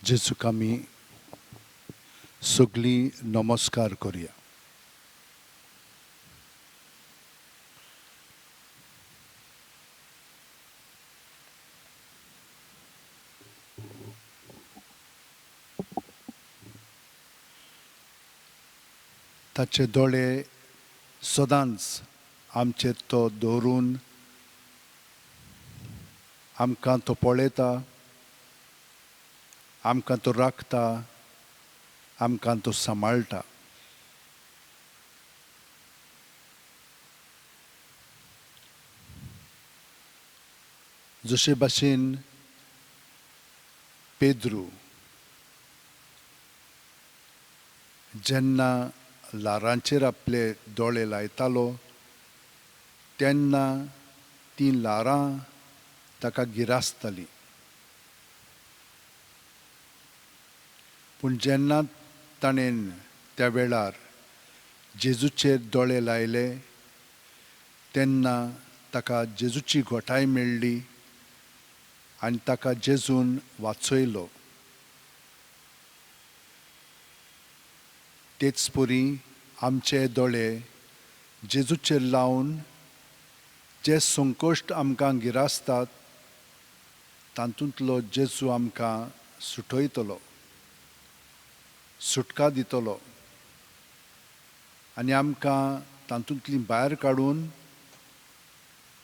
जेजूक आमी सगळीं नमस्कार करुया. ताचे दोळे सदांच आमचेर तो दवरून आमकां तो पळयता, आमकां तो राखता, आमकां तो सांबाळटा. जशे भाशेन पेद्रू जेन्ना ल्हारांचेर आपले दोळे लायतालो तेन्ना तीं ल्हारां ताका गिरासतालीं. पूण जेन्ना ताणें त्या वेळार जेजूचेर दोळे लायले तेन्ना ताका जेजूची घटाय मेळ्ळी आनी ताका जेजून वाचयलो. तेच परी आमचे दोळे जेजूचेर लावन जे संकश्ट आमकां गिरासतात तातूंतलो जेजू आमकां सुटयतलो, सुटका दितलो आनी आमकां तातूंतली भायर काडून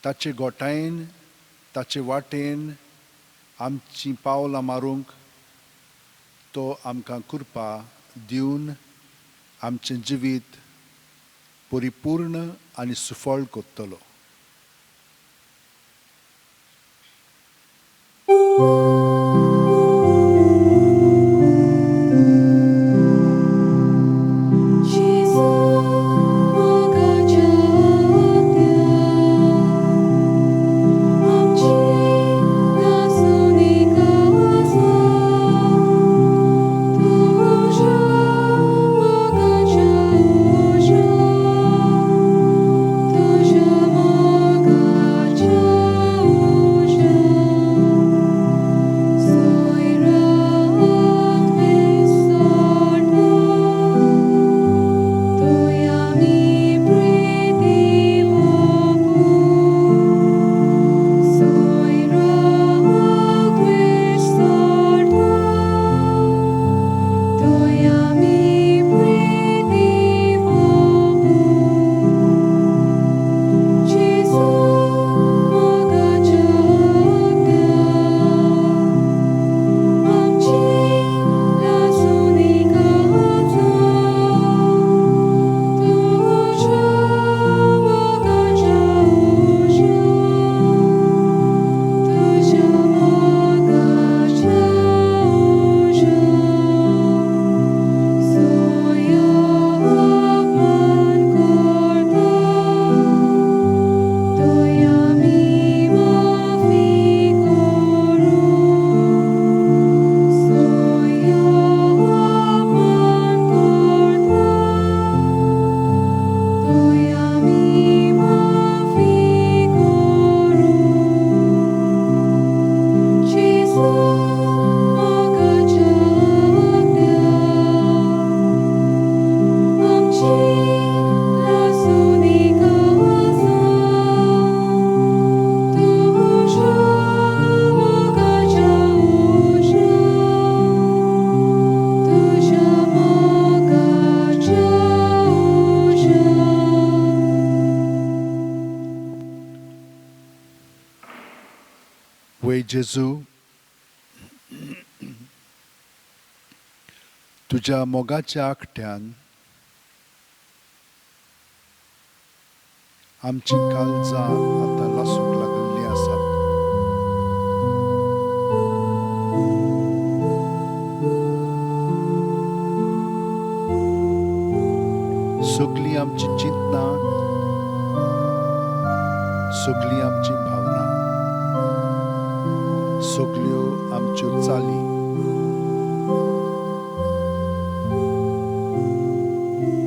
ताचे गोठायेन, ताचे वाटेन आमचीं पावलां मारूंक तो आमकां कृपा दिवन आमचें जिवीत परिपूर्ण आनी सुफळ करतलो. जेजू मोगाच्या आत्म्या, आमची लासून आसा, तुज्या मोगाच्या उज्या, तुज्या मोगाच्या उज्या, सोयराक विसरता, तुया मी प्रीती बापू, सोयराक विसरता, तुया मी प्रीती बापू, जेजू मोगाच्या आत्म्या, आमची लासून आसा, तुज्या मोगाच्या उज्या, तुज्या मोगाच्या उज्या, सोया अपमान करता, तुया मी माफी करूं, सोया अपमान करता, तुया मी माफी करूं, जेजू मोगाच्या आत्म्या, आमची लासून आसा, तुज्या मोगाच्या उज्या, तुज्या मोगाच्या उज्या. वय जेजू, तुज्या मोगाच्या आखट्यान आमचीं काळजां आतां लासूंक लागिल्लीं आसात. सगळीं आमचीं चिंतनां, सगळीं आमचीं भावनां, सगळ्यो आमच्यो चाली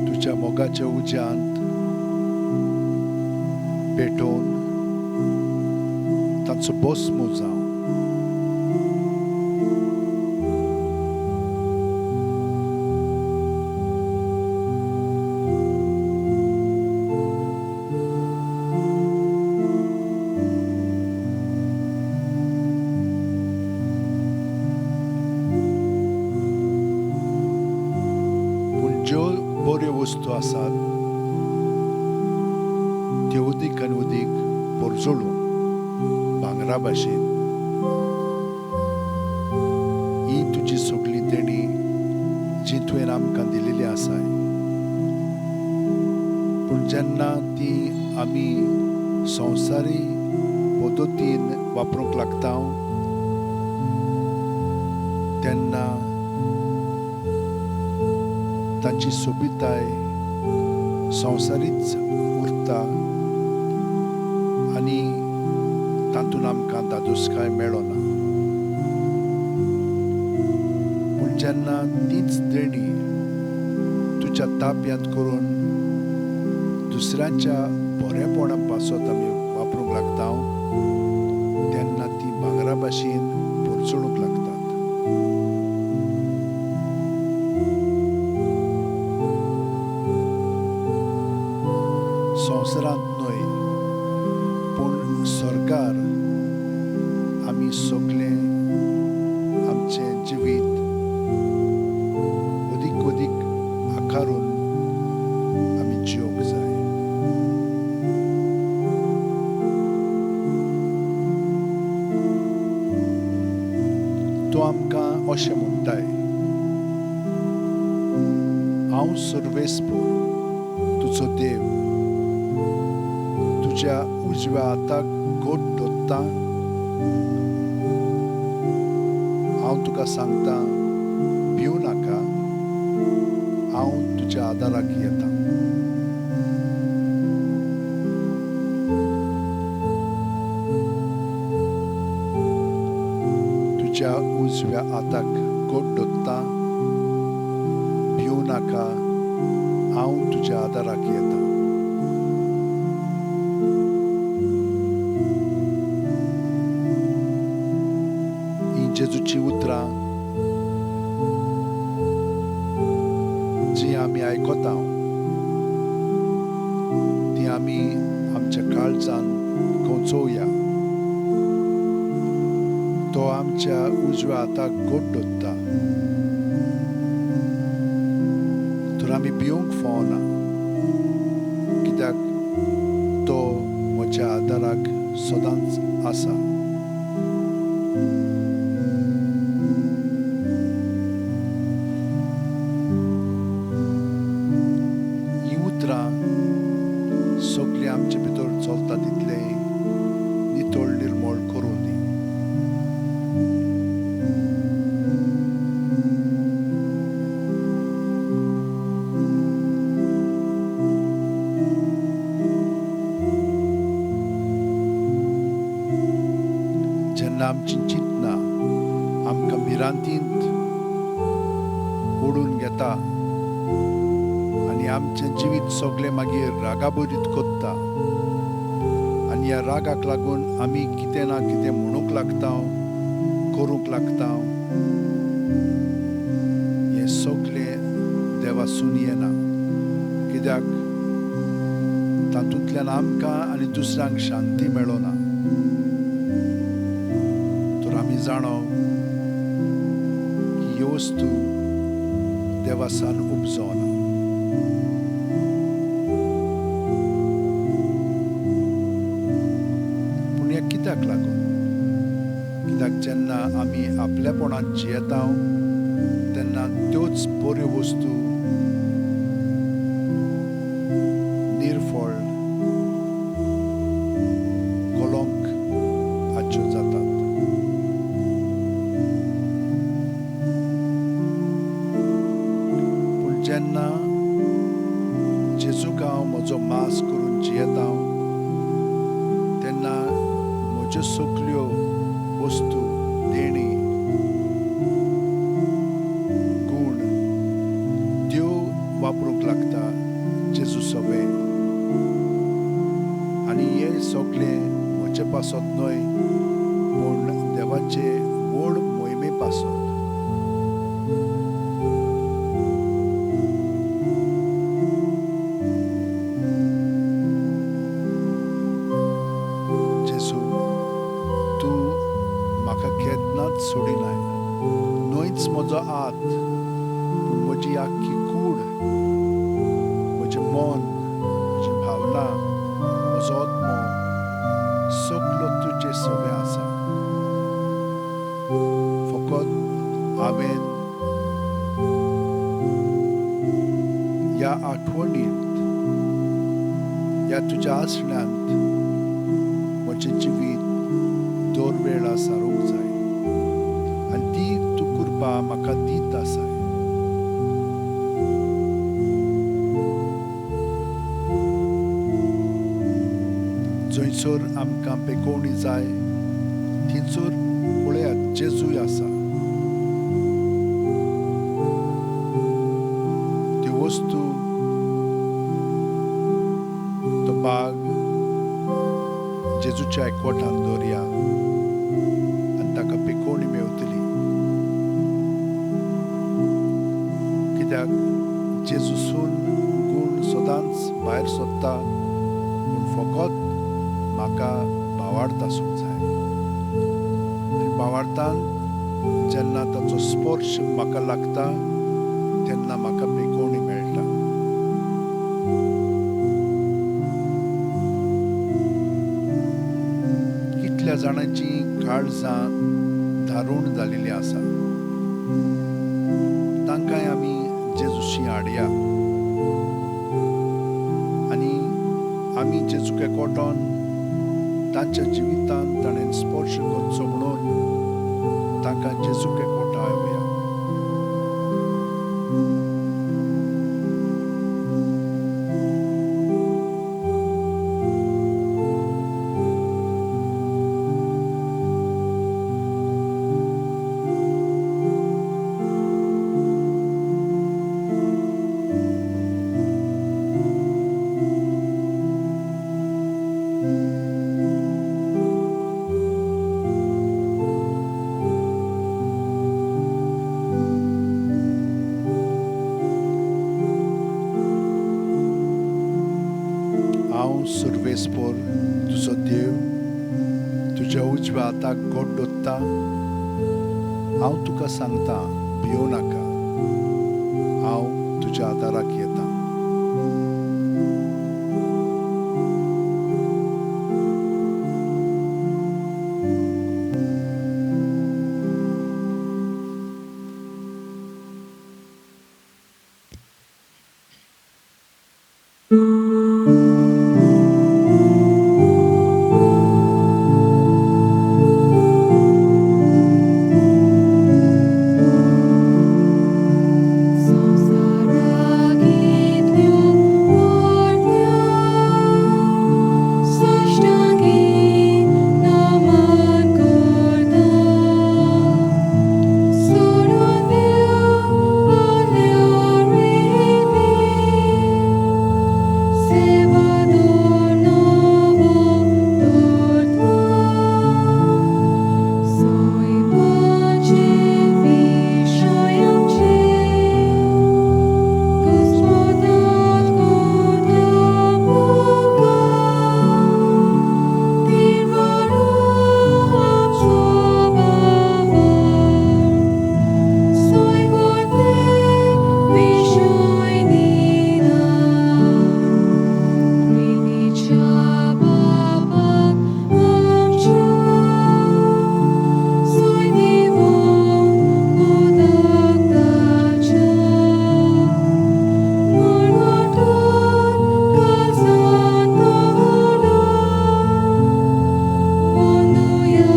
तुज्या मोगाच्या उज्यांत पेटोवन ताचो भस्म जावं. आसात त्यो उदीक आनी उदीक पोरजोळूं भांगरा भाशेन. ही तुजी सगळी देणी जी तुवें आमकां दिलेली आसाय, पूण जेन्ना ती आमी संवसारी पद्दतीन वापरूंक लागता तेन्ना तांची सोबिताय संवसारीच उरता आनी तातूंत आमकां दादोसकाय मेळना. पूण जेन्ना तीच देणी तुज्या ताब्यांत करून दुसऱ्यांच्या बरेपणा पासत आमी वापरूंक लागता तेन्ना ती भांगरा भाशेन पोरचणूक लागतात. संवसारांत न्हय पूण सरकार आमी सगळे आमचें जिवीत अदीक अदीक आकारून आमी जिवंक जाय. तो आमकां अशें म्हणटाय, हांव सर्वेस्पोर तुजो देव, तुज्या उजव्या हाताक गोट दोत्ता. हांव तुका सांगता, भिवू नाका, हांव तुज्या आदाराक येता. तुज्या उजव्या हाताक गोट दोत्ता, भिवू नाका, हांव तुज्या आदाराक येता. जेजूची उतरां जी आमी आयकता ती आमी आमच्या काळजान गोंचोवया. तो आमच्या उजव्या हाताक गोट दोत्ता तर आमी भिवंक फावना, कित्याक तो म्हज्या आदाराक सदांच आसा. सगळें आमचे भितर चलता तितलें नितळ निर्मळ करूं दी. जेन्ना आमची चिंतना आमकां भिरांतींत ओडून घेता आनी आमचें जिवीत सगळें मागीर रागाभरीत कोत्ता आनी ह्या रागाक लागून आमी कितें ना कितें म्हणूंक लागता, करूंक लागता, हें सगळें देवासून येना, कित्याक तातूंतल्यान आमकां आनी दुसऱ्यांक शांती मेळना. तर आमी जाणो की ह्यो वस्तू देवासान उपजोना. पूण हें कित्याक लागून? कित्याक जेन्ना आमी आपलेपणान जियेता तेन्ना त्योच बऱ्यो वस्तू निर्फळ कलंक हाच्यो जातात. पूण जेन्ना जेजूक हांव म्हजो मास करून जियेता तेन्ना म्हज्यो सगल्यो वस्तू, देणी, गूण त्यो वापरूंक लागता जेजू सवे. आनी हे सगळें म्हजे पासत न्हय पूण देवाचे व्हड मोहिमे पासत. जेजू, तूं म्हाका केन्नाच सोडिनाय, न्हयच म्हजो हात पूण म्हजी आख्खी कूड म्हजे मन, म्हजी भावना, म्हजो आत्मो सगलो तुजे सवे आसा. फकत हांवें ह्या आठवणींत, ह्या तुज्या आसण्यांत म्हजें जिवीत दर वेळा सारूंक जाय आनी ती तूं कृपा म्हाका दीत आसाय. जंयसर आमकां पेकोवणी जाय थंयसर पळयात जेजूय आसा. त्यो वस्तू, तो बाग जेजूच्या एकवटान दवरया आनी ताका पेकोवणी मेवतली. कित्याक जेजूसून गूण सदांच भायर सोदता, पूण फकत म्हाका भावार्थ आसूंक जाय. आनी भावार्थान जेन्ना ताचो स्पर्श म्हाका लागता तेन्ना म्हाका पेकोवणी मेळटा. कितल्या जाणांची काळजां धारूण जालेली आसा, तांकांय आमी जेजूशी हाडया आनी आमी जेजूक एकवटोन तांच्या जिवितांत ताणें स्पर्श करचो म्हणून तांकां जेजूक एकवटा येवया. हांव सुर्वेस्पोर तुजो देव तुज्या उजव्या हाताक गोड दवरता. हांव तुका सांगता, भियो नाका, हांव तुज्या आदाराक येता. संसारागीतल्यो वाडल्या साश्टांगी नमन करता, सोडून देव आदल्या रिती, सेवा नवो दवरता, सैमाचे विशय आमचे घुस्मटात कोता मुखार, तिरवाडो आमचो बाबार, सैमांतले विशय दिना, प्रितीच्या बापाक आमच्या, सोय दिवंक उदक ताच्या. मळवाटून काळजांत दवरला, अंदुया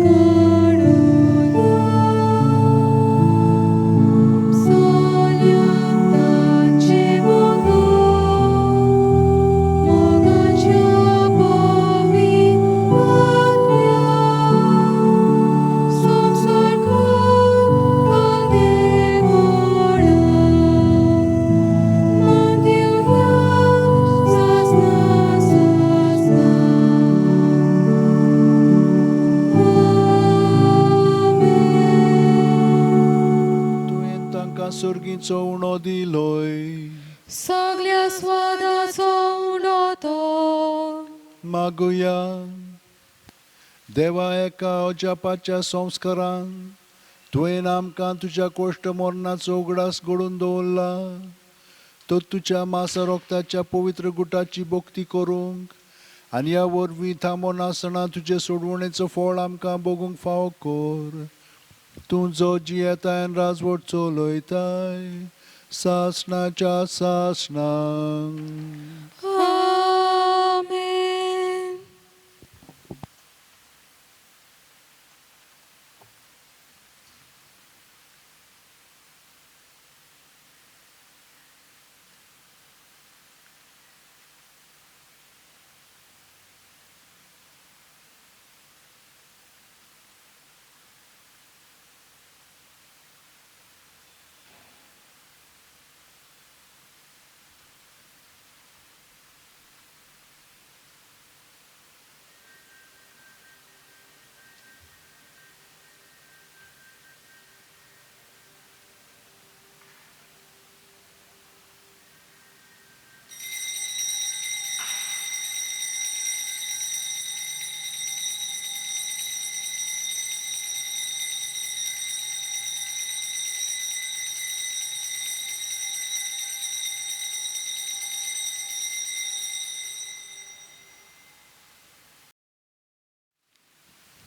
काडुया, हुमसल्या तांचे मोग, मोगाच्या पवित्र आत्म्या, संवसारको कालदेवळा, मान दिवया सासना सासना. आमेन. तुवें तांकां सर्गीचो उणो दिलोय, सगल्या स्वादाचो उणो तो. मागुया. देवा, एका अजापाच्या संस्कारान तुवें आमकां तुज्या कोश्ट मरणाचो उगडास घडून दवरला. तर तुज्या मासा रोगताच्या पवित्र गुटाची भक्ती करूंक आनी ह्या वरवीं थांबोनासतना तुजे सोडवणेचो फळ आमकां भोगूंक फावो कर. तूं जो जियेताय आनी राजवट चलयताय सासणाच्या सासणाक. आमेन.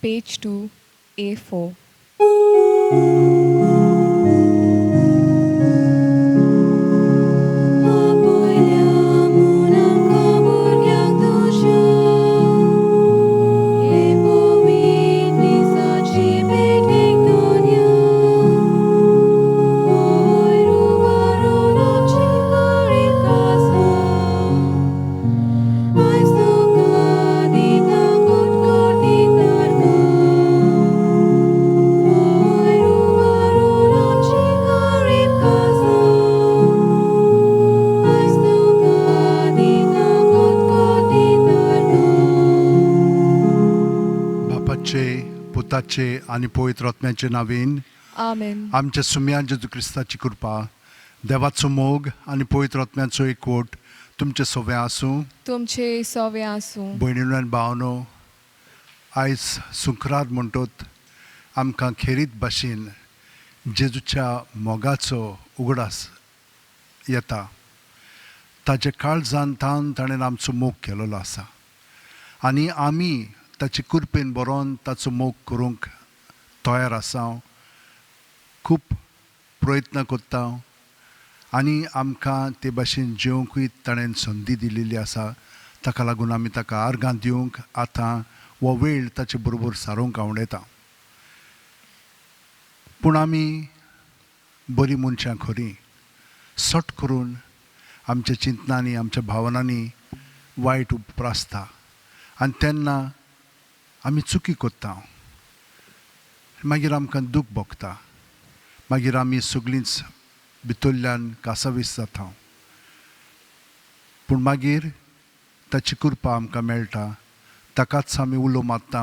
Page 2, A4. आपयल्या म्हूण आमकां भुरग्यांक तुज्या हे पवित्र मिसाची भेटेक दोनया वयर उबारून आमची हर आसा आयज तुका दिता कोटकोटी तारकां वयर उबारून आमची हर आसा आयज तुका दिता कोटकोटी तारकां. बापाचे, पुताचे आनी पवित्र आत्म्याचे नांवेन. आमेन. आमच्या सुम्या जेजू क्रिस्ताची कृपा, देवाचो मोग आनी पवित्र आत्म्याचो एकवट तुमचे सगळें आसूं. तुमचे सवे आसूं. भयणीनो आनी भावनो, आयज सुंक्रार म्हणटत आमकां खेरीत भाशेन जेजूच्या मोगाचो उगडास येता. ताच्या काळजान तान ताणें आमचो मोग केलेलो आसा आनी आमी ताचे कृपेन बरोवन ताचो मोग करूंक तयार आसा. खूब प्रयत्न करता आनी आमकां ते भाशेन जेवंकूय ताणें संदी दिलेली आसा. ताका लागून आमी ताका आर्गां दिवंक आतां हो वेळ ताचे बरोबर सारोवंक आवडटा. पूण आमी बरीं मनशां खरीं सट करून आमच्या चिंतनांनी आमच्या भावनांनी वायट उप्रासता आनी तेन्ना आमी चुकी करता. मागीर आमकां दूख भोगता. मागीर आमी सगळींच भितरल्यान कासावीस जाता. पूण मागीर ताची कृपा आमकां मेळटा. ताकाच आमी उलो मारता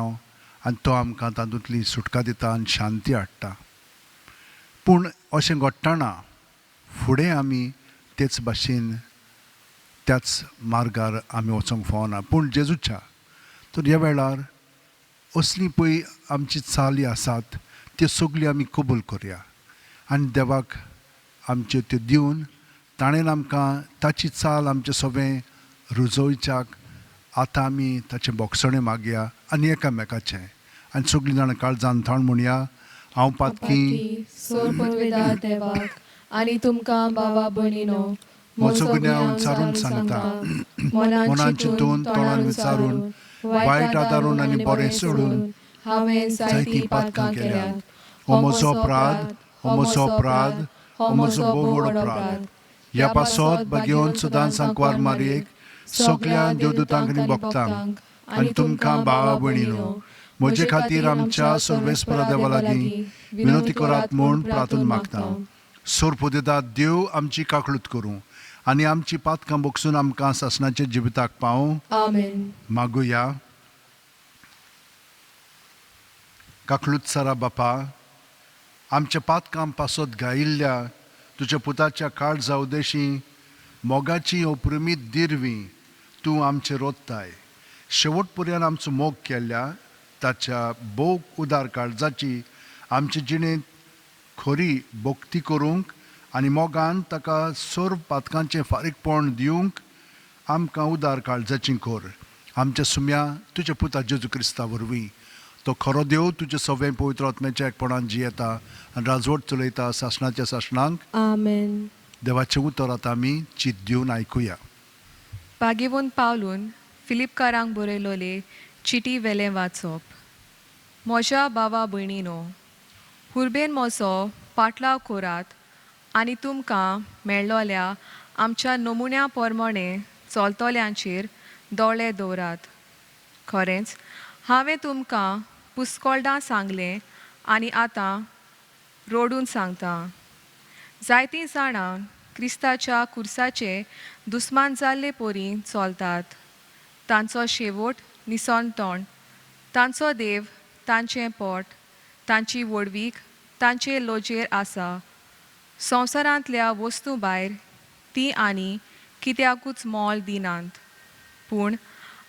आनी तो आमकां तातूंतली सुटका दिता आनी शांती हाडटा. पूण अशें घडटना फुडें आमी तेच भाशेन त्याच मार्गार आमी वचोंक फावना. पूण जेजूच्या तर ह्या वेळार असली पळय आमची चाली आसात त्यो सगल्यो आमी कबूल करया आनी देवाक आमच्यो त्यो दिवन ताणें आमकां ताची चाल आमचें सगळें रुजोवच्याक आतां आमी ताचें बोगसणें मागया आनी एकामेकाचें आनी सगळीं जाणां काळजान थाण म्हणया, हांव पातकी सोर पुर्वेदार देवाक आनी तुमकां बाबा भयणीनो म्हजो गुन्यांव विचारून सांगता. मनान चिंतून, तोंडान विचारून, वायट आदारून आनी बरें सोडून हांवें जायतीं पातकां केल्यांत. हो म्हजो अपराध, हो म्हजो अपराध, हो म्हजो भोव व्हड अपराध. ह्या पासत भाग्योन सदां सांकवार मारयेक सगल्या देवदूतांक आनी भक्तांक आनी तुमकां भावा भयणीनो म्हजे खातीर आमच्या सर्वेस्परा देवा लागीं विनवती करात म्हूण प्रार्थना मागता. सोरपुदेदा देव आमची काकळूत करूं आनी आमची पातकां बोगसून आमकां सासणाच्या जिविताक पावूं. आमेन. मागुया. काकळूत सारा बापा, आमच्या पातकां पासत गायिल्ल्या तुज्या पुताच्या काळजा उदेशी मोगाची अप्रमीत दिरवी तूं आमचेर रोत्ताय. शेवट पर्यंत आमचो मोग केल्ल्या ताच्या भोव उदार काळजाची आमचे जिणेंत खरी भक्ती करूंक आनी मोगान ताका सर्व पातकांचें फारीकपण दिवंक आमकां उदार काळजाची कर. आमच्या सुम्या तुज्या पुता जेजू क्रिस्ता वरवीं, तो खरो देव तुजे सगळें पवित्र आत्म्याच्या एकपणान जियेता आनी राजवट चलयता सासणाच्या सासणांक. आमेन. देवाचें उतर आतां आमी चित दिवन आयकुया. बागेवन पावलून फिलिपकारांक बरयलोले चिटी वेलें वाचप. म्हज्या भावा भयणीनो, हुर्बेन म्हजो पाटलाव करात आनी तुमकां मेळ्ळोल्या आमच्या नमुन्या प्रमाणें चलतल्यांचेर दोळे दवरात. खरेंच हांवें तुमकां पुस्कोळदां सांगलें आनी आतां रडून सांगता. जायतीं जाणां क्रिस्ताच्या कुर्साचे दुस्मान जाल्ले परी चलतात. तांचो शेवट निसणतण, तांचो देव तांचें पोट, तांची व्हडवीक तांचे लजेर आसा. संवसारांतल्या वस्तूं भायर तीं आनी कित्याकूच मोल दिनात. पूण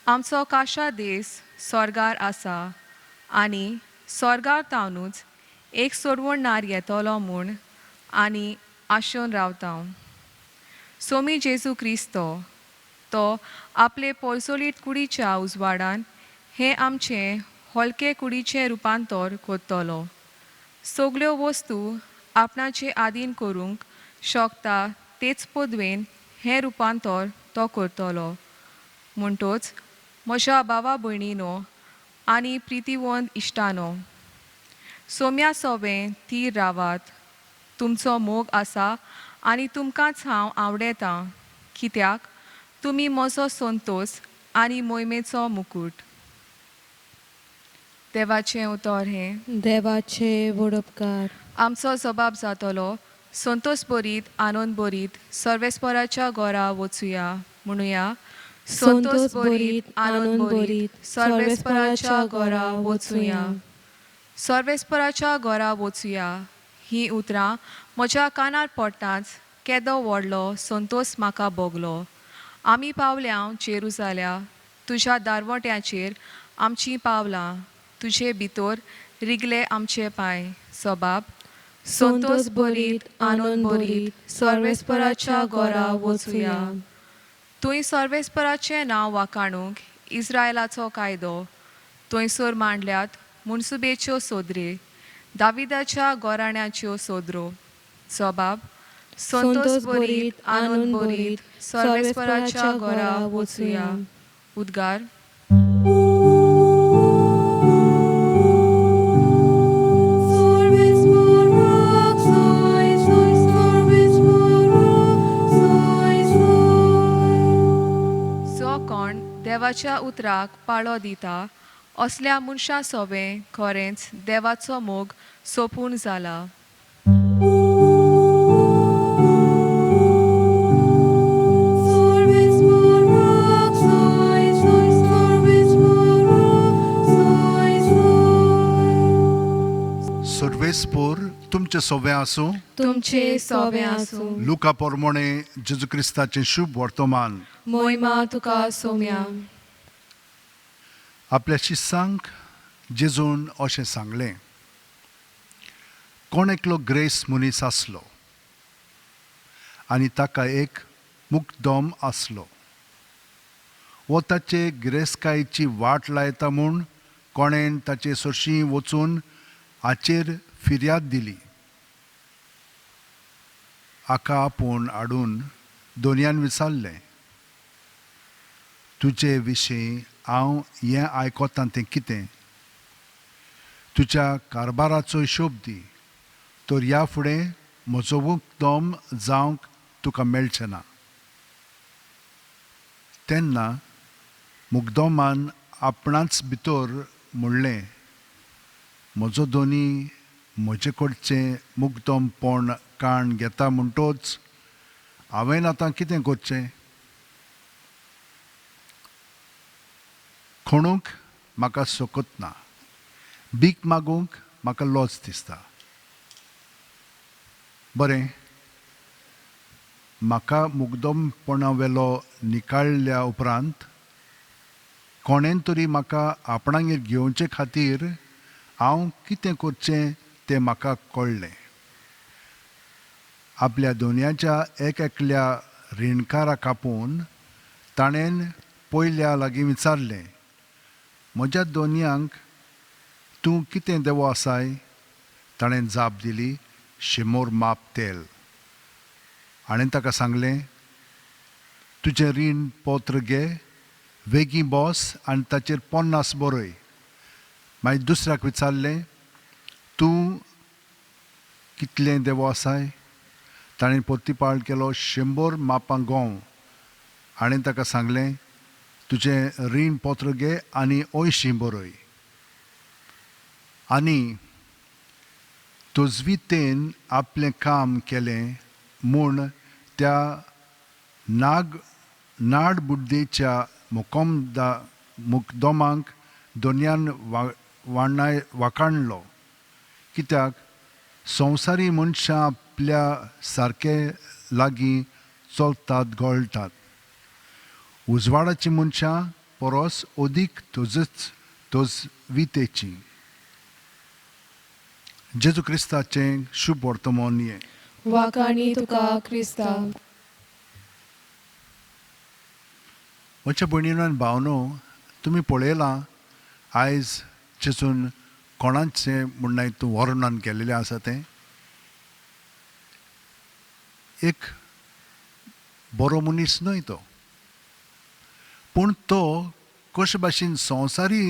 आमचो काशा देस स्वर्गार आसा आनी स्वर्गार तावनूच एक सोडवणदार येतलो म्हूण आनी आशेवन रावता. सोमी जेजू क्रिस्त तो आपले पोरजोलीत कुडीच्या उजवाडान हें आमचें हलके कुडीचें रुपांतर करतलो. सगल्यो वस्तू आपणाचे आदीन करूंक शकता तेच पदवेन हें रुपांतर तो करतलो. म्हणटोच म्हज्या भावा भयणीनो आनी प्रितीवंत इश्टानो, सोम्या सोबें थीर रावात. तुमचो मोग आसा आनी तुमकांच हांव आवडयतां, कित्याक तुमी म्हजो संतोस आनी मोहिमेचो मुकूट. देवाचें उतर हें. देवाचे वडपकार. आमचो जबाब जातलो संतोस बरीत आनंद बरीत सर्वेस्पराच्या घरा वचुया म्हणुया. संतोस बरीत आनंद बरीत सर्वेस्पराच्या घरा वचुया. सर्वेस्पराच्या घरा वचुया हीं उतरां म्हज्या कानार पडटाच केदो व्हडलो संतोस म्हाका भोगलो. आमी पावल्या जेरुजाल्या तुज्या दारवट्याचेर आमचीं पावलां, तुजे भितर रिगले आमचे पांय. सबाब. संतोस बरीत आनंद बरीत सर्वेस्पराच्या घरा वचुया. तुंय सर्वेस्पराचें नांव वाखाणूंक इस्रायलाचो कायदो थंयसर मांडल्यात मुनसुबेच्यो सोदरे, दाविदाच्या गोराण्याच्यो सोदरो. सबाब. संतोस बरीत आनंद बरीत सर्वेस्पराच्या घरा वचुया. उद्गार. जो कोण देवाच्या उतराक पाळो दिता असल्या मनशां सोबें खरेंच देवाचो मोग सोंपून जाला. सर्वेस्पोर तुमचें सोबें आसूं. तुमचे सोबें आसूं. लुका पोरमोणे जेजू क्रिस्ताचें शुभ वर्तमान. मोहिमा तुका सोम्या. आपल्या शिस्सांक जेजून अशें सांगलें, कोण एकलो ग्रेस मनीस आसलो आनी ताका एक मुकदम आसलो. वो ताचे गिरेस्तकायेची वाट लायता म्हूण कोणेन ताचे सरशीं वचून हाचेर फिर्याद दिली. हाका आपोवन हाडून दोनयान विचारलें, तुजे विशीं हांव हें आयकतां तें कितें? तुज्या कारभाराचो हिशोब दी, तर ह्या फुडें म्हजो मुकदम जावंक तुका मेळचें ना. तेन्ना मुकदमान आपणाच भितर म्हणलें, म्हजो दोनी म्हजे कडचें मुकदमपण काण घेता म्हणटोच हांवें आतां कितें करचें? खणूंक म्हाका शकत ना, भीक मागूंक म्हाका लज दिसता. बरें, म्हाका मुकदमपणा वेलो निकाळ्ळ्या उपरांत कोणेन तरी म्हाका आपणागेर घेवचे खातीर हांव कितें करचें तें म्हाका कळ्ळें. आपल्या दोनयांच्या एक एकल्या रिणकाराक आपोवन ताणें पयल्या लागीं विचारलें, म्हज्या दोनयांक तूं कितें देवो आसाय? ताणें जाप दिली, 100 माप तेल. हाणें ताका सांगलें, तुजें रीण पत्र घे, वेगीं बस आनी ताचेर 50 बरय. मागीर दुसऱ्याक विचारलें, तूं कितलें देवो आसाय? ताणें प्रतिपाळ केलो, 100 मापां गंव. हाणें ताका सांगलें, तुजें रीण पत्र घे आनी 80 बरय. आनी तजवितेन आपलें काम केलें म्हूण त्या नाड बुड्डेच्या मुकदमाक दोनयान वाकाणलो. कित्याक संवसारी मनशां आपल्या सारके लागीं चलतात गळटात, उजवाडाची मनशां परस अदीक तजवितेची. जेजू क्रिस्ताचें शुभ वर्तमान हें. वाखाणी तुका क्रिस्ता. म्हज्या भयणीनो आनी भावनो, तुमी पळयलां आयज जेजून कोणाचें म्हणणें तूं वर्णन केलेलें आसा तें एक बरो मनीस न्हय तो, पूण तो कशे भाशेन संवसारी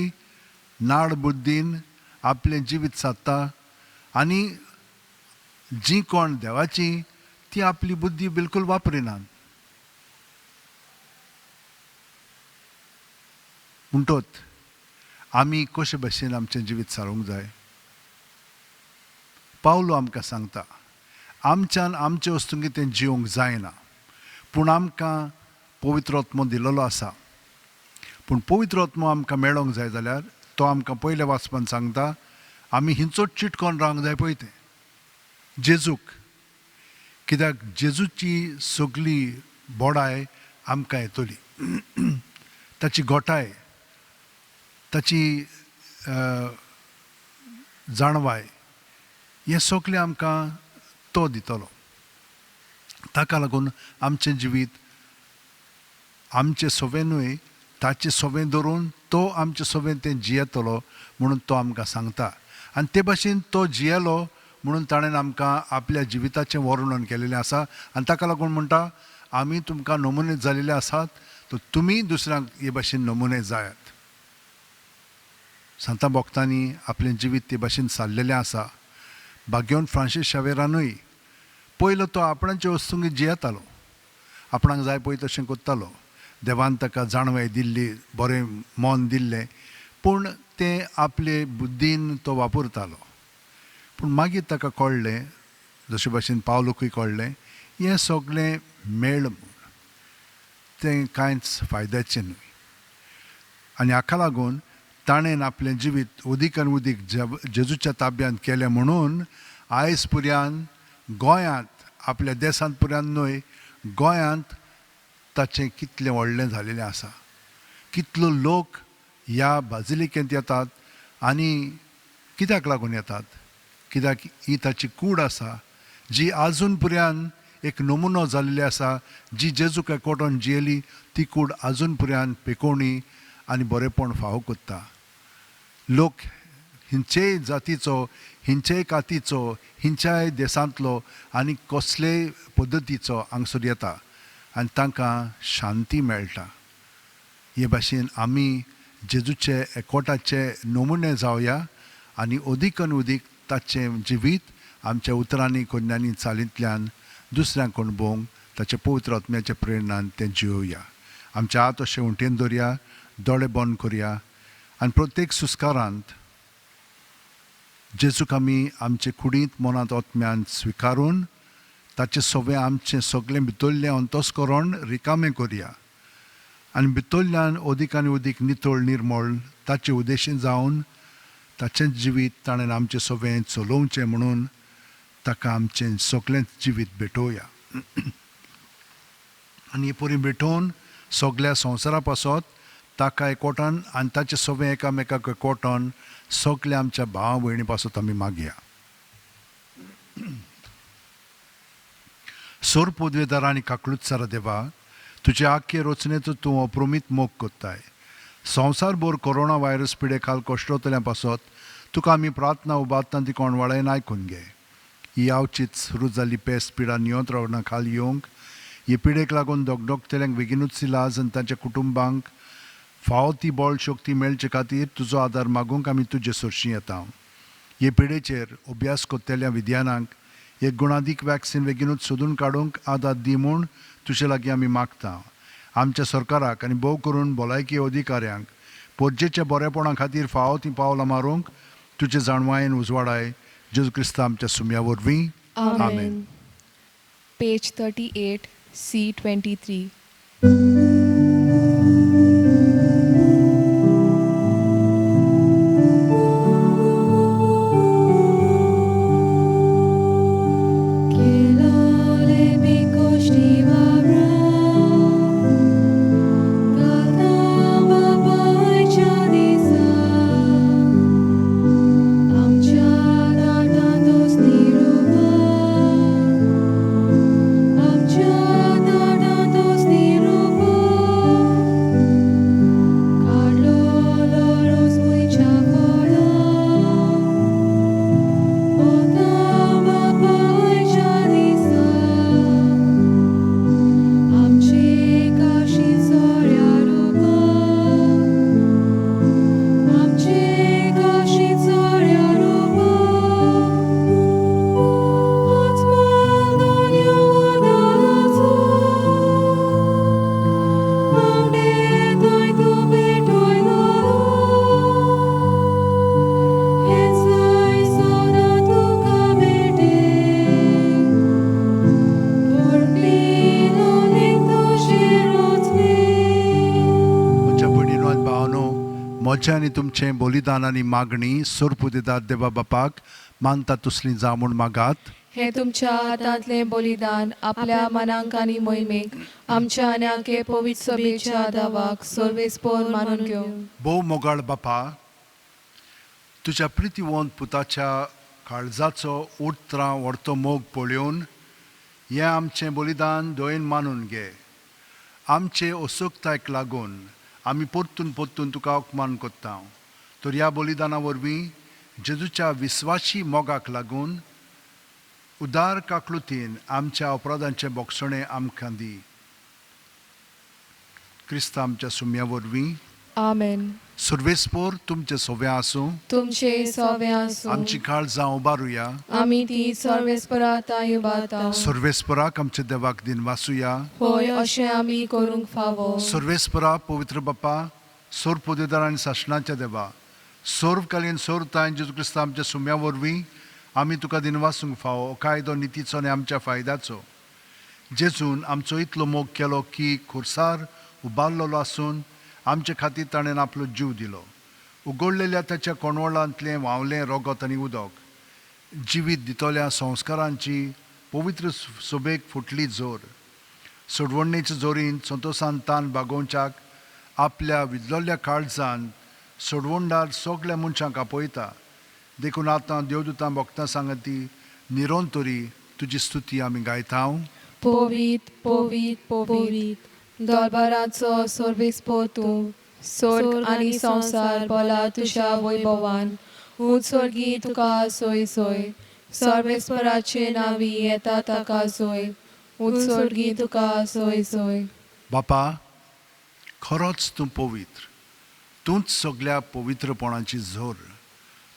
नाड बुद्दीन आपलें जिवीत सादता आनी जी कोण देवाची ती आपली बुद्दी बिलकूल वापरिनात. म्हणटोच आमी कशे भाशेन आमचें जिवीत सारूंक जाय? पावलो आमकां सांगता, आमच्यान आमचे वस्तूंक तें जिवंक जायना, पूण आमकां पवित्र आत्मो दिलेलो आसा. पूण पवित्र आत्मो आमकां मेळोंक जाय जाल्यार तो आमकां पयल्या वाचपान सांगता, आमी हिंचोच चिटकोन रावंक जाय पळय तें जेजूक. कित्याक जेजूची सगली बोडाय आमकां येतली, ताची गोठाय, ताची जाणवाय, हें सगलें आमकां तो दितलो. ताका लागून आमचें जिवीत आमचें सोवें न्हय, ताचें सोवें धरून तो आमचें सोवें तें जियेतलो म्हणून तो आमकां सांगता. आनी ते भाशेन तो जियेलो म्हणून ताणें आमकां आपल्या जिविताचें वर्णन केलेलें आसा. आनी ताका लागून म्हणटा, आमी तुमकां नमुने जाल्ले आसात, तर तुमी दुसऱ्यांक हे भाशेन नमुने जायात. सांता भक्तांनी आपलें जिवीत ते भाशेन सारलेलें आसा. भाग्यवंत फ्रांसीस शावेरानूय पयलो तो आपणाचे वस्तूंक जियेतालो, आपणाक जाय पळय तशें करतालो. देवान ताका जाणवाय दिल्ली, बरें मन दिल्लें, पूण तें आपले बुद्दीन तो वापरतालो. पूण मागीर ताका कळ्ळें, जशे भाशेन पावलूकय कळ्ळें, हें सगळें मेळ म्हूण तें कांयच फायद्याचें न्हय. आनी हाका लागून ताणें आपलें जिवीत उदीक आनी उदीक जेजूच्या ताब्यांत केलें म्हणून आयज पुर्यान गोंयांत, आपल्या देशांत पुर्यान न्हय, गोंयांत ताचें कितलें व्हडलें जालेलें आसा. कितलो लोक ह्या बाजिलिकेंत येतात आनी कित्याक लागून येतात? कित्याक ही ताची कूड आसा जी आजून पुर्यान एक नमुनो जाल्ली आसा, जी जेजूक एकवटोन जियेली ती कूड आजून पुर्यान पेकोवणी आनी बरेंपण फावो कोत्ता. लोक हिंचेय जातीचो, हिंचेय कातीचो, हिंच्याय देशांतलो आनी कसलेय पद्दतीचो हांगसर येता आनी तांकां शांती मेळटा. हे भाशेन आमी जेजूचे एकवटाचे नमुने जावया आनी अदीक आनी अदीक ताचें जिवीत आमच्या उतरांनी, कोन्यांनी, चालींतल्यान दुसऱ्यांक अणभवंक ताच्या पवित्र आत्म्याच्या प्रेरणान तें जियोवया. आमच्या हात अशें उंटेन दवरया, दोळे बंद करया आनी प्रत्येक सुस्कारांत जेजूक आमी आमचे कुडींत, मनांत, आत्म्यान स्विकारून ताचें सगळें आमचें सगळें भितरलें अंतस्करण रिकामें करया आनी भितरल्यान अदीक आनी अदीक नितळ निर्मळ ताचे उद्देशीन जावन ताचें जिवीत ताणें आमचें सगळें चलोवचें म्हणून ताका आमचें सगळें जिवीत भेटोवया. आनी हे परी भेटोवन सगळ्या संवसारा पासत ताका एकवटान आनी ताचें सगळें एकामेकाक एकवटान सगळ्या आमच्या भाव भयणी पासत आमी मागया. सोर पदवेदार आनी काकळुतसारा देवा, तुजे आख्खे रचनेचो तूं अप्रमीत मोग कोत्ताय. संवसारभर कोरोना व्हायरस पिडे खाल कश्टतल्या पासत तुका आमी प्रार्थना उबारतना ती कोणवाळायन आयकून घे. ही आवचीत सुरू जाल्ली पेस्ट पिडा नियंत्रणा खाल येवंक, हे पिडेक लागून दगदगतल्यांक बेगीनूच इलाज आनी तांच्या कुटुंबांक फावो ती बळ शक्ती मेळचे खातीर तुजो आदार मागूंक आमी तुजे सरशीं येता. हे पिडेचेर अभ्यास करतल्या विज्ञानाक एक गुणादीक वॅक्सिन बेगीनूच सोदून काडूंक आदार दी म्हूण तुजे लागीं आमी मागता. आमच्या सरकाराक आनी भोव करून भलायकी अधिकाऱ्यांक पोरजेच्या बरेपणा खातीर फावो तीं पावलां मारूंक तुजे जाणवायेन उजवाडाय. जेजू क्रिस्ता आमच्या सुम्या वरवीं, आमेन. Page 38, C 23. म्हज्या भयणीनो आनी भावानो, म्हजें आनी तुमचें बलिदान आनी मागणी सोरपुदेदार देवा बापाक मानता तसली जावं म्हूण मागात. हे तुमच्या हातांतलें बलिदान आपल्या मनांक आनी मोहिमेक आमच्या आनी आखे पवित्र सभेच्या दावाक सर्वेस्पोर मानून घेवं. भोव मोगाळ बापा, तुज्या प्रितीवंत पुताच्या काळजाचो उतरां व्हरतो मोग पळोवन हें आमचें बलिदान दयेन मानून घे. आमचे असोकतायक लागून आमी परतून परतून तुका अपमान करता, तर ह्या बलिदाना वरवीं जेजूच्या विस्वाशी मोगाक लागून उदार काकलुतीन आमच्या अपराधांचें बोगसणें आमकां दी. क्रिस्ता आमच्या सुम्या वरवीं. आमेन. सर्वेस्पोर तुमचे सोव्या आसूं. तुमचे सोवे आसूं. आमची काळजां उबारुया. आमी ती सर्वेस्परा तांय उबारता. सर्वेस्पराक आमच्या देवाक दिन वासुया. होय, अशें आमी करूंक फावो. सर्वेस्परा, पवित्र बापा, सोर पदेदार आनी सासणाच्या देवा, सर्वकालीन सोरताय जेजू क्रिस्ता आमच्या सुम्या वरवीं आमी तुका दिनवासूंक फावो. कायदो नितीचो आनी आमच्या फायद्याचो. जेजून आमचो इतलो मोग केलो की खुर्सार उबारलेलो आसून आमचे खातीर ताणें आपलो जीव दिलो. उगडलेल्या ताच्या कोणवळांतलें व्हांवलें रगत आनी उदक जिवीत दितल्या संस्कारांची पवित्र सोबेक फुटली जोर. सोडवणेच्या जोरीन संतोसान तान बागोवच्याक आपल्या विजलोल्या काळजान सोडवणदार सगल्या मनशांक आपयता. देखून आतां देवदूतां भक्तां सांगती निरंतरी तुजी स्तुती आमी गायता. पवित्र पवित्र पवित्र दरबाराचो सर्वेस्पोर तूं, स्वर्ग आनी संवसार भला तुज्या वैभवान. ऊंच स्वर्गी तुका सोय सोय, सर्वेस्पराचे नांवी येता ताका सोय. ऊंच स्वर्गी तुका सोय सोय. बापा, खरोच तूं पवित्र, तूंच सगल्या पवित्रपणाची झोर.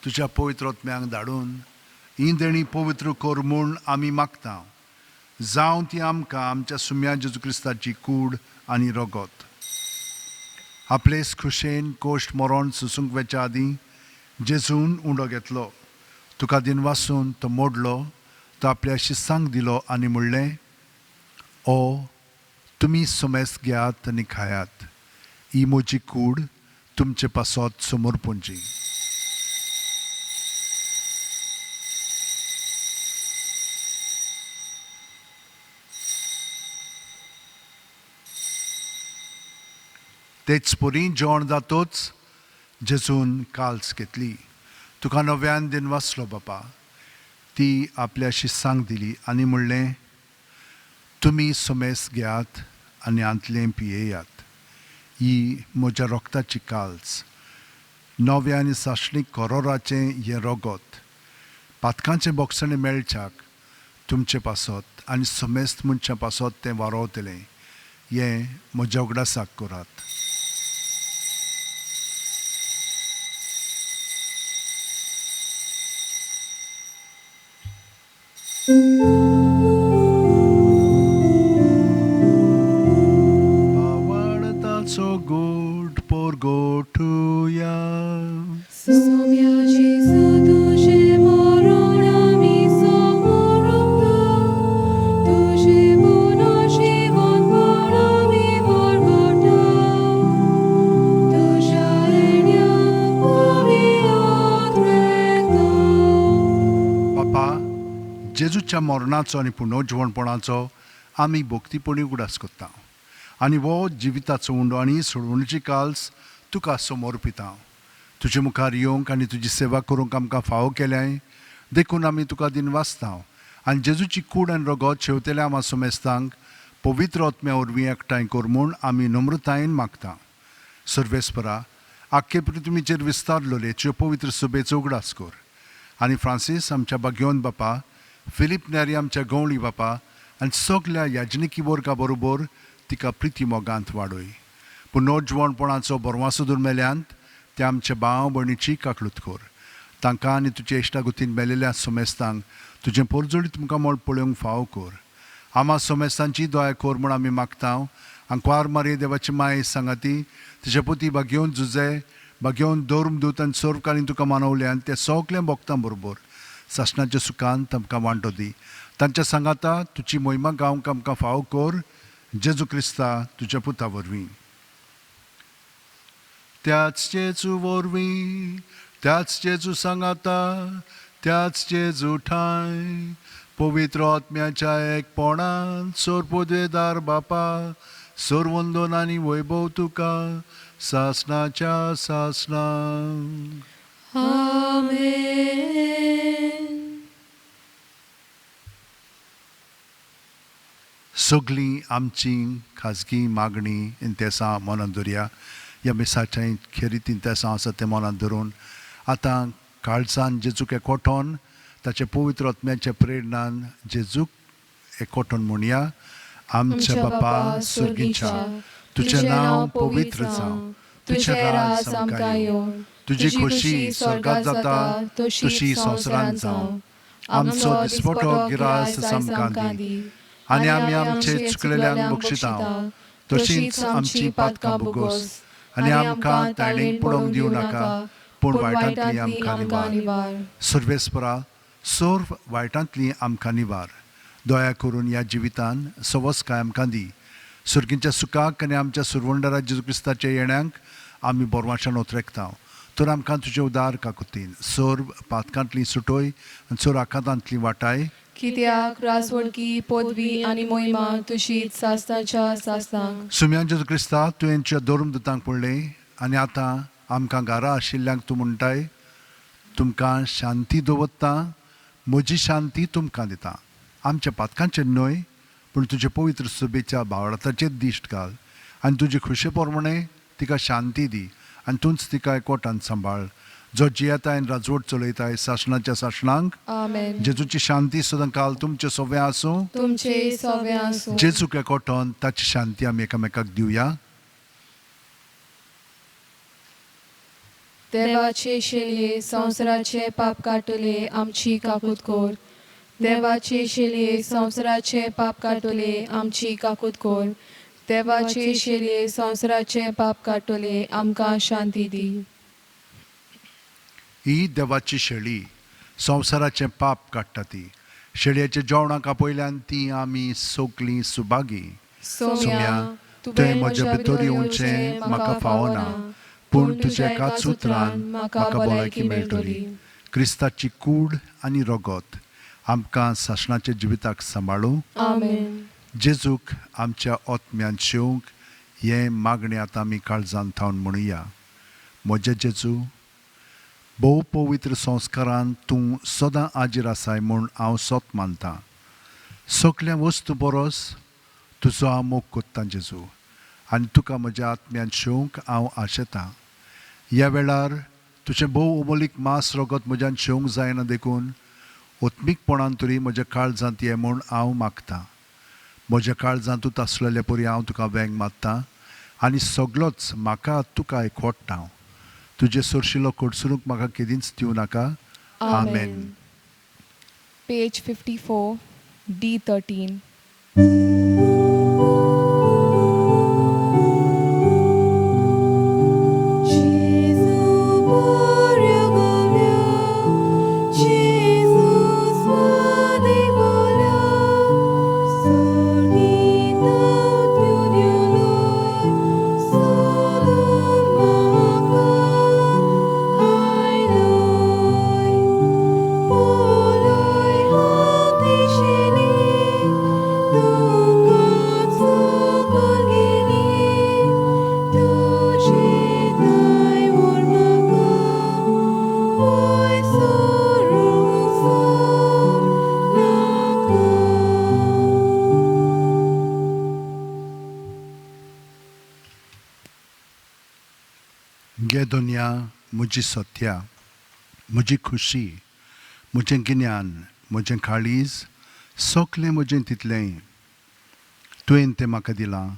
तुज्या पवित्र आत्म्यांक धाडून ही देणी पवित्र कर म्हूण आमी मागता. जावं ती आमकां आमच्या सुम्या जेजू क्रिस्ताची कूड आनी रगत. आपलेच खुशेन कोश्ट मरण सोसूंक वेच्या आदीं जेजून उंडो घेतलो, तुका दिनवासून तो मोडलो, तो आपल्या शिस्सांक दिलो आनी म्हणलें, ओ तुमी सुमेस घेयात आनी खायात, ही म्हजी कूड तुमचे पासत समर्पूंची. तेच परी जेवण जातोच जेजून काल्स घेतली, तुका नव्यान दिनवासलो बापा, ती आपल्या शिस्सांक दिली आनी म्हणलें, तुमी समेस्त घेयात आनी हांतलें पियेयात. ही म्हज्या रक्ताची काल्स. नव्या आनी सासणीक करोराचें हें रगत पातकांचें भोगसणें मेळच्याक तुमचे पासत आनी समेस्त मनशां पासत तें वारोवतलें. हें म्हज्या उगडासाक करात. भावार्थाचो गोड पोरगोठुया. सोम्या जेजू तुजें मरण आमी समोरता, तुजें पुनर्जीवनपण आमी परगटा, तुज्या येण्याक आमी आत्रेता. बापा, जेजूच्या मरणाचो आनी पुनर्जिवणपणाचो आमी भक्तीपणी उगडास करता आनी हो जिविताचो उंडो आनी सोडवणीची काल्स तुका समर्पिता. तुजे मुखार येवंक आनी तुजी सेवा करूंक आमकां फावो केल्याय देखून आमी तुका दिनवासता आनी जेजूची कूड आनी रगत शेवतेल्या आमा समेस्तांक पवित्र आत्म्या वरवीं एकठांय कर म्हूण आमी नम्रतायेन मागता. सर्वेस्परा, आख्खे पृथ्वीचेर विस्तारलोले तुज्यो पवित्र सभेचो उगडास कर आनी फ्रांसीस आमच्या बाग्योन बापा, फिलीप न्यारी आमच्या गवळी बापा आनी सगल्या याजनिकी वर्गा बरोबर तिका प्रिती मोगांत वाडय. पुनर्जिवणपणाचो बरवासो दुर्मेल्यांत ते आमच्या भाव भयणीची काकळूत कर. तांकां आनी तुजे इश्टागतीन मेलेल्या समेस्तांक तुजें पोरजोळीत तुमकां मोळ पळोवंक फावो कर. आमा समेस्तांची दया कर म्हूण आमी मागता. आंकवार मारये देवाची माय सांगाती तिच्या पुती बागेवन जुजे बागेवन धर्मदूत आनी सर्वकालीन तुका मानवल्यान ते सगळ्या भक्तां बरोबर सासणाच्या सुखान तांकां वांटो दी. तांच्या सांगाता तुजी मोहिमा गावंक आमकां फावो कर. जेजू क्रिस्ता तुज्या पुता वरवीं. त्याच जेजू वरवीं, त्याच जेजू सांगाता, त्याच जेजू ठांय पवित्र आत्म्याच्या एकपणान सोरपोदेदार बापा, सरवंदन आनी वैभव तुका सासणाच्या सासणाक. आमेन. सगळीं आमची खाजगी मागणी इंतेसां मनांत धरया. ह्या मिसाच्या खेरीत इंतेसां आसा तें मनांत धरून आतां काळजान जेजूक एकवटोन ताचे पवित्र आत्म्याच्या प्रेरणान जेजूक एकवटोन म्हणया. आमच्या बापा सुर्गीच्या, तुजें नांव पवित्र जावं, तुजें राज आमकां येवं, तुजी खोशी स्वर्गात जाता तशी संवसारांत जावं. आमचो दिसपटो गिरास आमकां दी आनी आमी आमचे चुकलेल्यांक बक्षिता तशींच आमची पातकां भोगोस आनी आमकां ताणेक पडोवंक दिवं नाका, पूण वायटांतली आमकां निवार. सर्वेस्परा, सर्व वायटांतली आमकां निवार. दया करून ह्या जिवितान सवसकाय आमकां दी. सुर्गींच्या सुखाक आनी आमच्या सुरवंडरा जेजू क्रिस्ताच्या येण्यांक आमी बोरवाशान ओतरेकता. तर आमकां तुजे उदार काकुतीन सर्व पातकांतली सुटोय आनी सर्व आखातांतली वाटाय. कित्याक रासवडकी पदवी आनी मोहिमा तुशीच सासणाच्या सासणाक. सुम्यान जेजू क्रिस्ता, तुवें तुज्या धर्मदूतांक पडलें आनी आतां आमकां घरा आशिल्ल्यांक तूं म्हणटाय, तुमकां शांती दवरता, म्हजी शांती तुमकां दिता. आमच्या पातकांचेर न्हय पूण तुजे पवित्र सभेच्या भावडाचेर दिश्ट घाल आनी तुजे खुशे प्रमाणे तिका शांती दी आनी तूंच तिका एकवटान सांबाळ, जो जियेताय आनी राजवट चलयताय सासणाच्या सासणांक. आमेन. जेजूची शांती सदां काल तुमचे सगळें आसूं. तुमचे सगळें आसूं. जेजूक एकवटोन ताची शांती आमी एकामेकाक दिवया. देवाचे शेलये संवसाराचे पाप काडटले आमची काकूत कर. देवाचे शेलये संवसाराचे पाप काडटले आमची काकूत कर. देवाचे शेलये संवसाराचे पाप काडटले आमकां शांती दी. ही देवाची शेळी संवसाराचें पाप काडटा ती. शेळयेच्या जेवणाक आपयल्यान ती आमी सगलीं सुभागी. सोम्या, तुवें म्हज्या भितर येवचें म्हाका फावना, पूण तुज्या एकाच उतरान म्हाका भलायकी मेळटली. क्रिस्ताची कूड आनी रगत आमकां सासणाच्या जिविताक सांबाळूं. आमेन. जेजूक आमच्या आत्म्यान शेवंक हें मागणें आतां आमी काळजान थावन म्हणुया. म्हज्या जेजू, भोव पवित्र संस्कारान तूं सदां आजीर आसाय म्हूण हांव सत मानतां. सगल्या वस्तू परस तुजो हांव मोग कोत्तां जेजू आनी तुका म्हज्या आत्म्यान शेवंक हांव आशेतां. ह्या वेळार तुजें भोव अमोलीक मांस रगत म्हज्यान शेवंक जायना देखून ओत्मीकपणान तरी म्हज्या काळजांत ये म्हूण हांव मागतां. म्हज्या काळजांतूच आसलेल्या परी हांव तुका वेंग मारतां आनी सगलोच म्हाका तुका एकवटता. तुजे सरशिलो कडसरूंक म्हाका केदींच दिवं नाका. आमेन. Page 54, D13. गे दुनिया म्हजी सत्या, म्हजी खुशी, म्हजें गिन्यान, म्हजें काळीज, सगलें म्हजें तितलेंय तुवें तें म्हाका दिलां.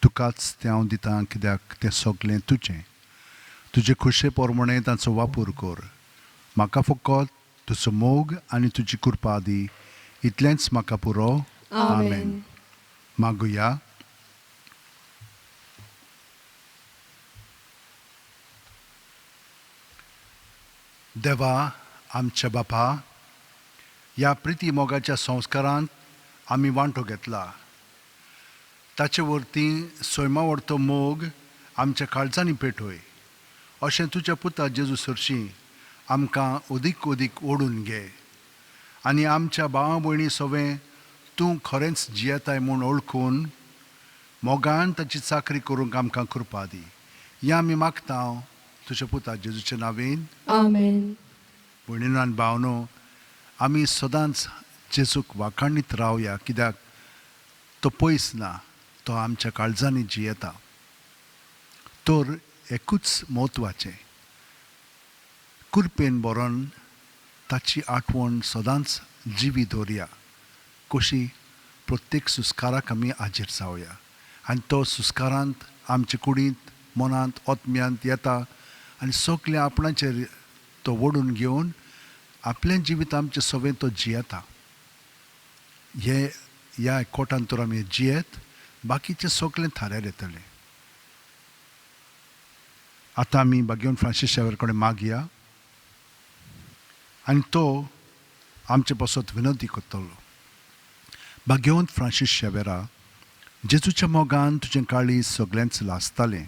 तुकाच तें हांव दितां कित्याक तें सगलें तुजें. तुजे खुशे प्रमाणें तांचो वापर कर. म्हाका फकत तुजो मोग आनी तुजी कृपा दी, इतलेंच म्हाका पुरो. आमेन. मागुया. देवा आमच्या बापा, ह्या प्रिती मोगाच्या संस्कारांत आमी वांटो घेतला. ताचे वरती सैमा वरतो मोग आमच्या काळजांनी पेटय अशें तुज्या पुता जेजू सरशीं आमकां अदीक अदीक ओडून घे आनी आमच्या भावा भयणी सवें तूं खरेंच जियेताय म्हूण वळखून मोगान ताची चाकरी करूंक आमकां कृपा दी. हें आमी मागता तुज्या पुता जेजूच्या नांवेन. आमेन. भयणीनो आनी भावनो, आमी सदांच जेजूक वाखाणीत रावया कित्याक तो पयस ना, तो आमच्या काळजांनी जियेता. तर एकूच म्हत्वाचें, कुरपेन बरोवन ताची आठवण सदांच जिवी दवरया. कशी प्रत्येक सुस्काराक आमी हाजीर जावया आनी तो सुस्कारांत आमचे कुडींत, मनांत, आत्म्यांत येता आनी सगळें आपणाचेर तो ओडून घेवन आपलें जिवीत आमचें सवें तो जियेता. हे ह्या एकवटान तर आमी जियेत बाकीचें सगळें थाऱ्यार येतलें. आतां आमी बागेवन फ्रांसीस शावर कडेन मागया आनी तो आमचे पासत विनंती करतलो. भाग्यवंत फ्रांसीस शेवेरा, जेजूच्या मोगान तुजें काळीज सगळेंच लासतालें,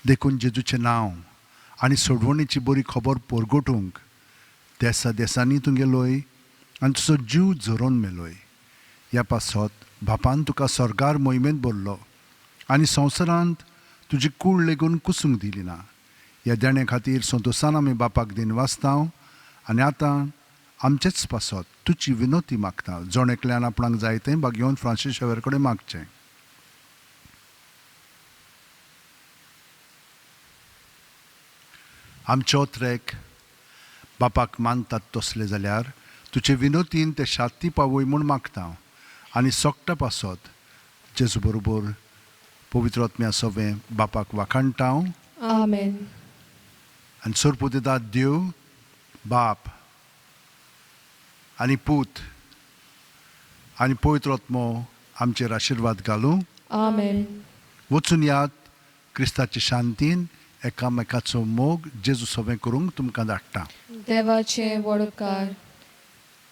देखून जेजूचें नांव आनी सोडवणीची बरी खबर परगटूंक देसा देसांनी तूं गेलोय आनी तुजो जीव झरोवन मेलोय. ह्या पासत बापान तुका स्वर्गार मोहिमेंत भरलो आनी संवसारांत तुजी कूड लेगून कुसूंक दिली ना. ह्या देण्या खातीर संतोशान आमी बापाक दिनवासता आनी आतां आमचेच पासत तुजी विनोती मागता. जण एकल्यान आपणाक जाय तें भाग्यवंत फ्रांसीस शेवर कडेन मागचें. आमचे ओत्रेक बापाक मानतात तसले जाल्यार तुजे विनोतीन ते शांती पावय म्हूण मागता आनी सोकटा पासत जेजू बरोबर पवित्र आत्म्या सवें बापाक वाखाणटा. आमेन. आनी सोरपुतेदाद देव बाप आनी पूत आनी पवित्र आत्मो आमचेर आशिर्वाद घालूं. आमेन. वचून याद क्रिस्ताचे शांतीन एकामेकाचो मोग जेजू सवें करूंक तुमकां धाडटा. देवाचे वडोपकार.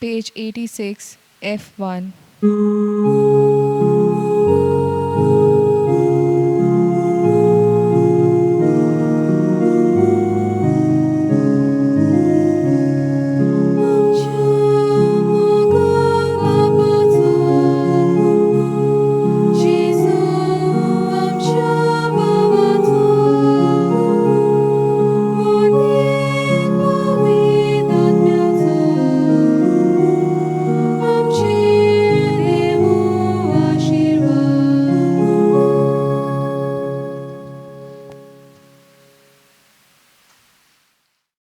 Page 86, F1.